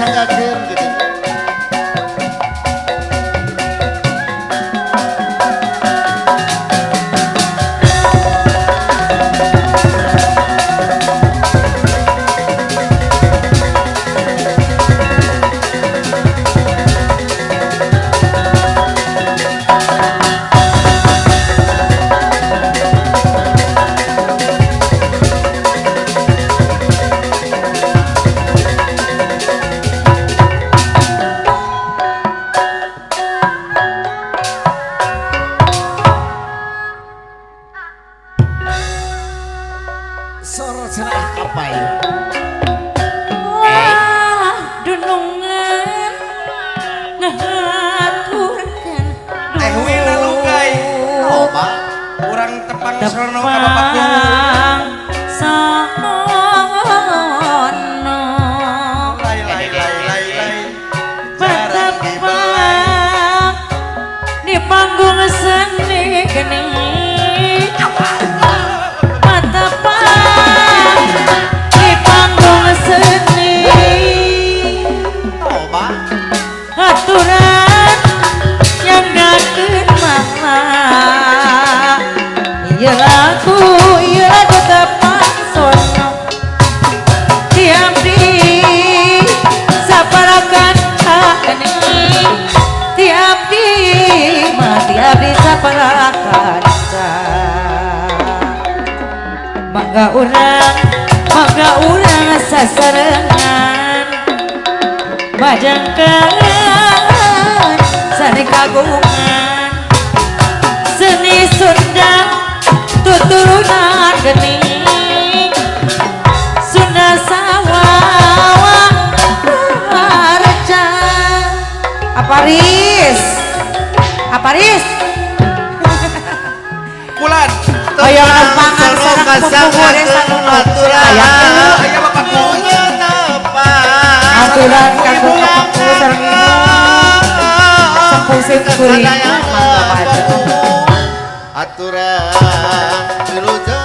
Nyanggakeun gitu. Tepang sono tepang di panggung seni geni tepang di panggung seni aturan yang gakeun mangga. Iya lagu tepang sono tiap di saparakan geni tiap di mati abdi saparakan mangga urang sasarengan majangkan seni kagungan seni Sunda tuturunan geni Sunda sawawa harja. Aparis aparis kulan hoyong lempangan sareng pupuhure aturan aturan kanggo kapaku sareng ibu sepuh sim kuring mangga pajak aturan wilujeng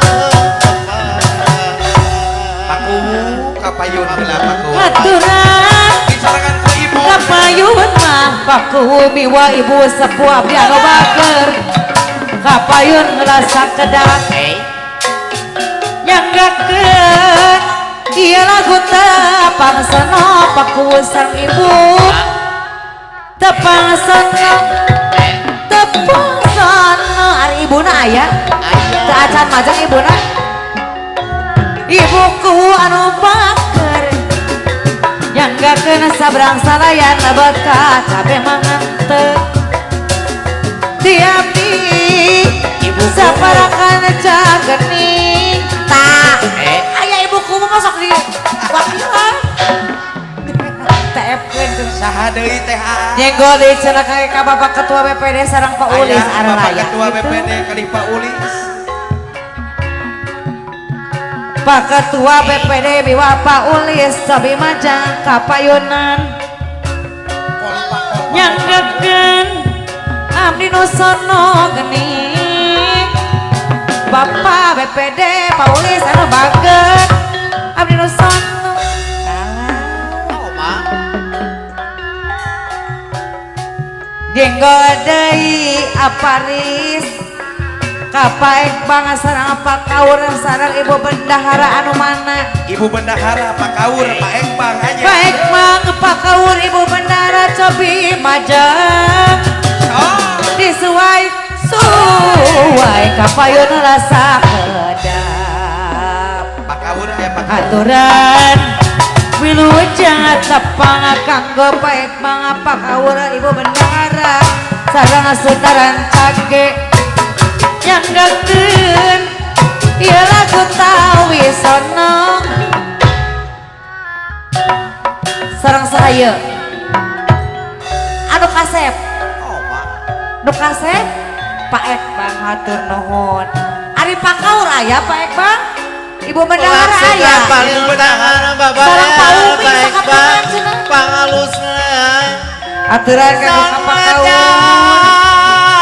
pakuwu kapayun heula pakuwu aturan disarangan ku ibu kapayun mah pakuwu miwa ibu sepuh abdi anu bager kapayun ngerasa kedak nyanggakeun ieu lagu tepang sono pakuwu sareng ibu tepang sono tepang sono ari ibuna aya teu acan majang ibuna ibuku anu bager nyanggakeun sabrang salayan betah kabeh mangantep tiap di saparakan cagening tah aya ibuku mah masuk di wakilan TF-keun saha deui teh nyenggol deui cenah ka Bapak Ketua BPD sareng Pak Ulis Bapak Ketua BPD kali Pak Ulis Pak Ketua BPD miwa Pak Ulis sabi majang kapayunan nyanggakeun abdi nu sono geni Bapak BPD Pak Ulis anu bager abdi nu sono jenggol deui aparis kapaek bangsa sareng Pak Kaur sareng ibu bendahara anu mana ibu bendahara Pak Kaur Pak Ekbang aja Pak Ekbang Pak Kaur ibu bendahara cobi majang disuai suai kapayun rasa kedap Pak Kaur aya Pak Kaur aturan wilujeng tepang kanggo Pak Ekbang Pak Kaur ibu bendahara sareng sutaran cage nyanggakeun ieu lagu tawi sono sareng saha anu kasep nu kasep Pak Ekbang hatur nuhun ari Pak Kaur aya Pak Ekbang ibu bendahara aya ibu bendahara sareng Pak Umi sakapungan cenah pangalusna aturan kanggo ka Pak Kaur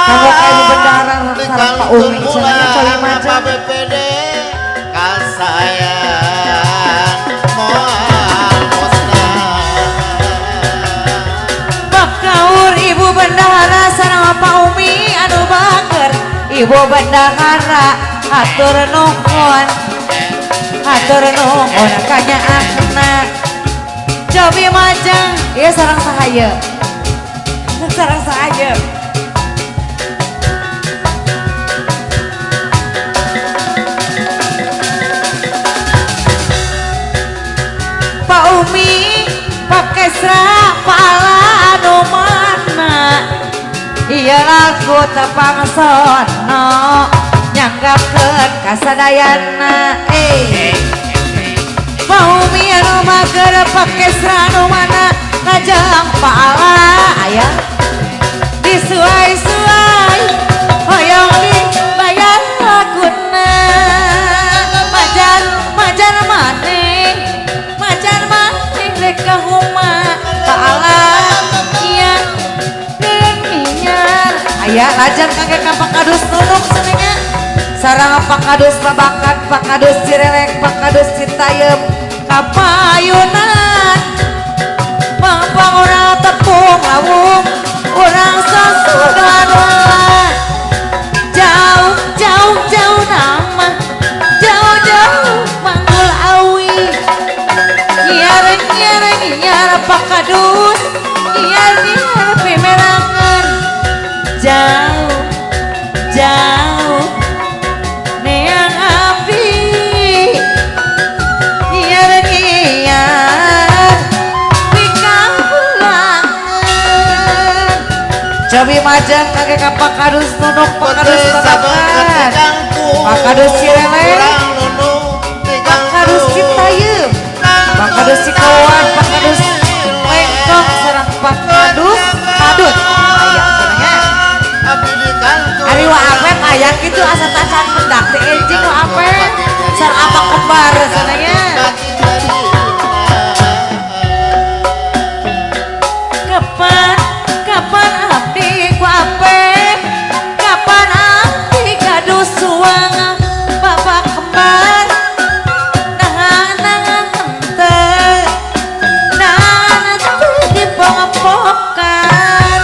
kanggo ka ibu bendahara sareng Pak Umi cenah nya coy maca BPD kasayang moal musnah. Ibu bendahara hatur nuhun, hatur nuhun kanyaahna. Cobi majang, ieu sareng saha ieu? Sareng saha ieu? Pak Umi, Pak Kesra, Pak Ala anu mana? Ieu lagu tepang sono nyanggapkeun kasadayana. Pak Umi anu mager, Pak Kesra anu mana? Lajeng Pak Ala aya disuai-suai hoyong dibayar laguna. Majan majan maneh, majan maneh rek ka huma Pak Ala iya genian. Aya lajeng kangge ka Pak Kadus Nunuk senengnya sareng Pak Kadus Babakan, Pak Kadus Cirelek, Pak Kadus Citayam kapayunan. Mangpang urang tepung lawung urang sasudan ulah. Jauh jauh jauh nama jauh jauh manggul awi. Nyiar nyiar nyiar Pak Kadus, nyiar nyiar pimerangan. Jauh jauh neang abdi, nyiar nyiar pikapulangan. Cobi majang kage ka Pak Kadus Nunuk, Pak Kadus Babakan, Pak Kadus Cirelek, Pak Kadus Citayam, Pak Kadus Cikawan, Pak Kadus Lengkong, sareng Pak Kadus Kadut. Aya cenah. Ari wa Apep aya kitu asa tacan pendak teh enjing wa Apep. Sareng apa kembar cenah. Kapan kapan abdi ku Apep, kapan abdi gaduh suang bapak kembar. Nah nah henteu, nah henteu dipopokan.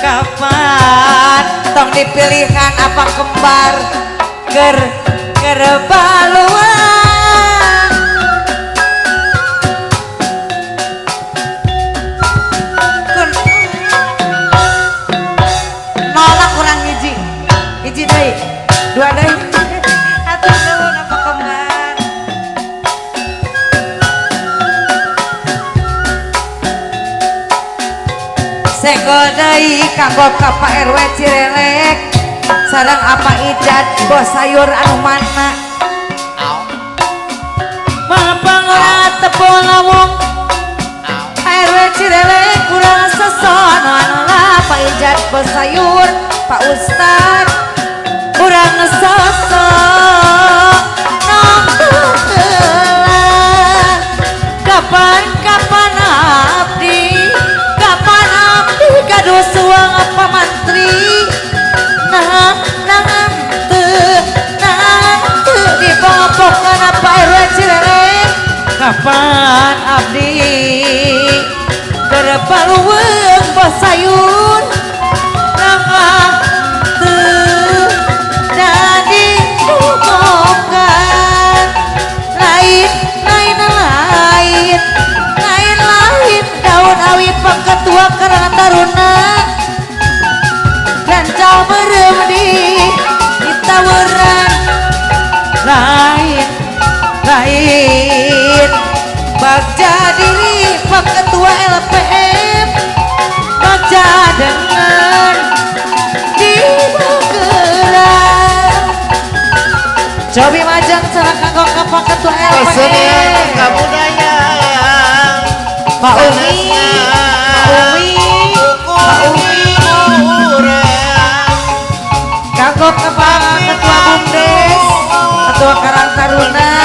Kapan tong dipilihan apa kembar ker kerbaluan. Nolak kurang hiji, hiji deui, dua deui. Hatur nuhun apa kembar. Senggol deui kanggo ka Pak RW Cirelek sareng apa Ijat bos sayur anu mana. Mangpang ora tepung lawung RW Cirelek kurang sesono anu lah Pak Ijat bos sayur Pak Ustad kurang sosok nongkelan. Kapan kapan abdi, kapan abdi gaduh suang apa mantri. Nah nah henteu, nah henteu dipopokan apa RW Cirelek. Kapan abdi berpaluweung bos sayur. Nah henteu jadi popokan. Lain lain lain lain lain daun awi Pak Ketua Karang Taruna. Gancang merem di ditawaran. Lain lain bagja diri Pak Ketua LPM bagja dengan di Magelang. Cobi majang sareng kanggo ka Pak Ketua LPM. Pak Umi, Pak Umi, Pak Umi kanggo ka Pak Ketua BUMDes, Ketua Karang Taruna,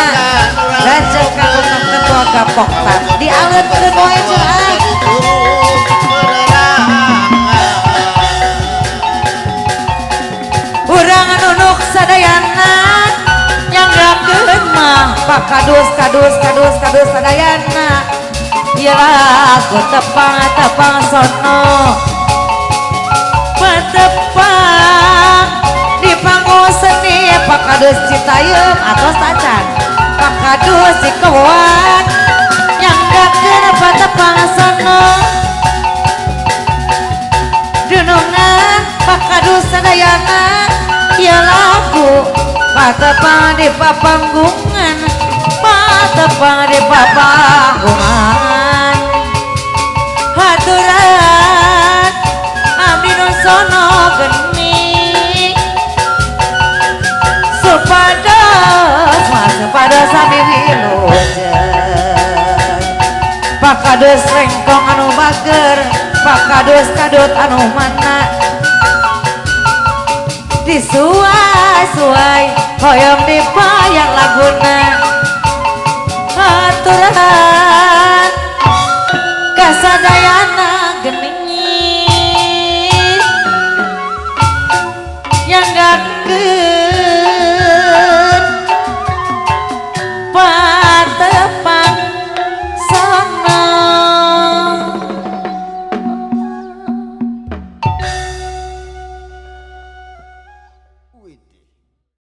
lajeng kanggo ka Ketua Gapoktan. Dialeutkeun wae jeung aing. Urang nunuk sadayana nyanggakeun mah Pak Kadus kadus kadus kadus sadayana. Ieu lagu tepang tepang sono patepang Pakadus Citayam atos tacan, Pakadus Cikoan nyanggakeun patepang sono dunungan Pakadus sadayana ya lagu patepang di papanggungan, patepang di papanggungan haturan abdi nu sono geni supados mah supados sami wilujeng. Pakadus rengkong anu bager, Pakadus kadut anu mana disuai-suai hoyong.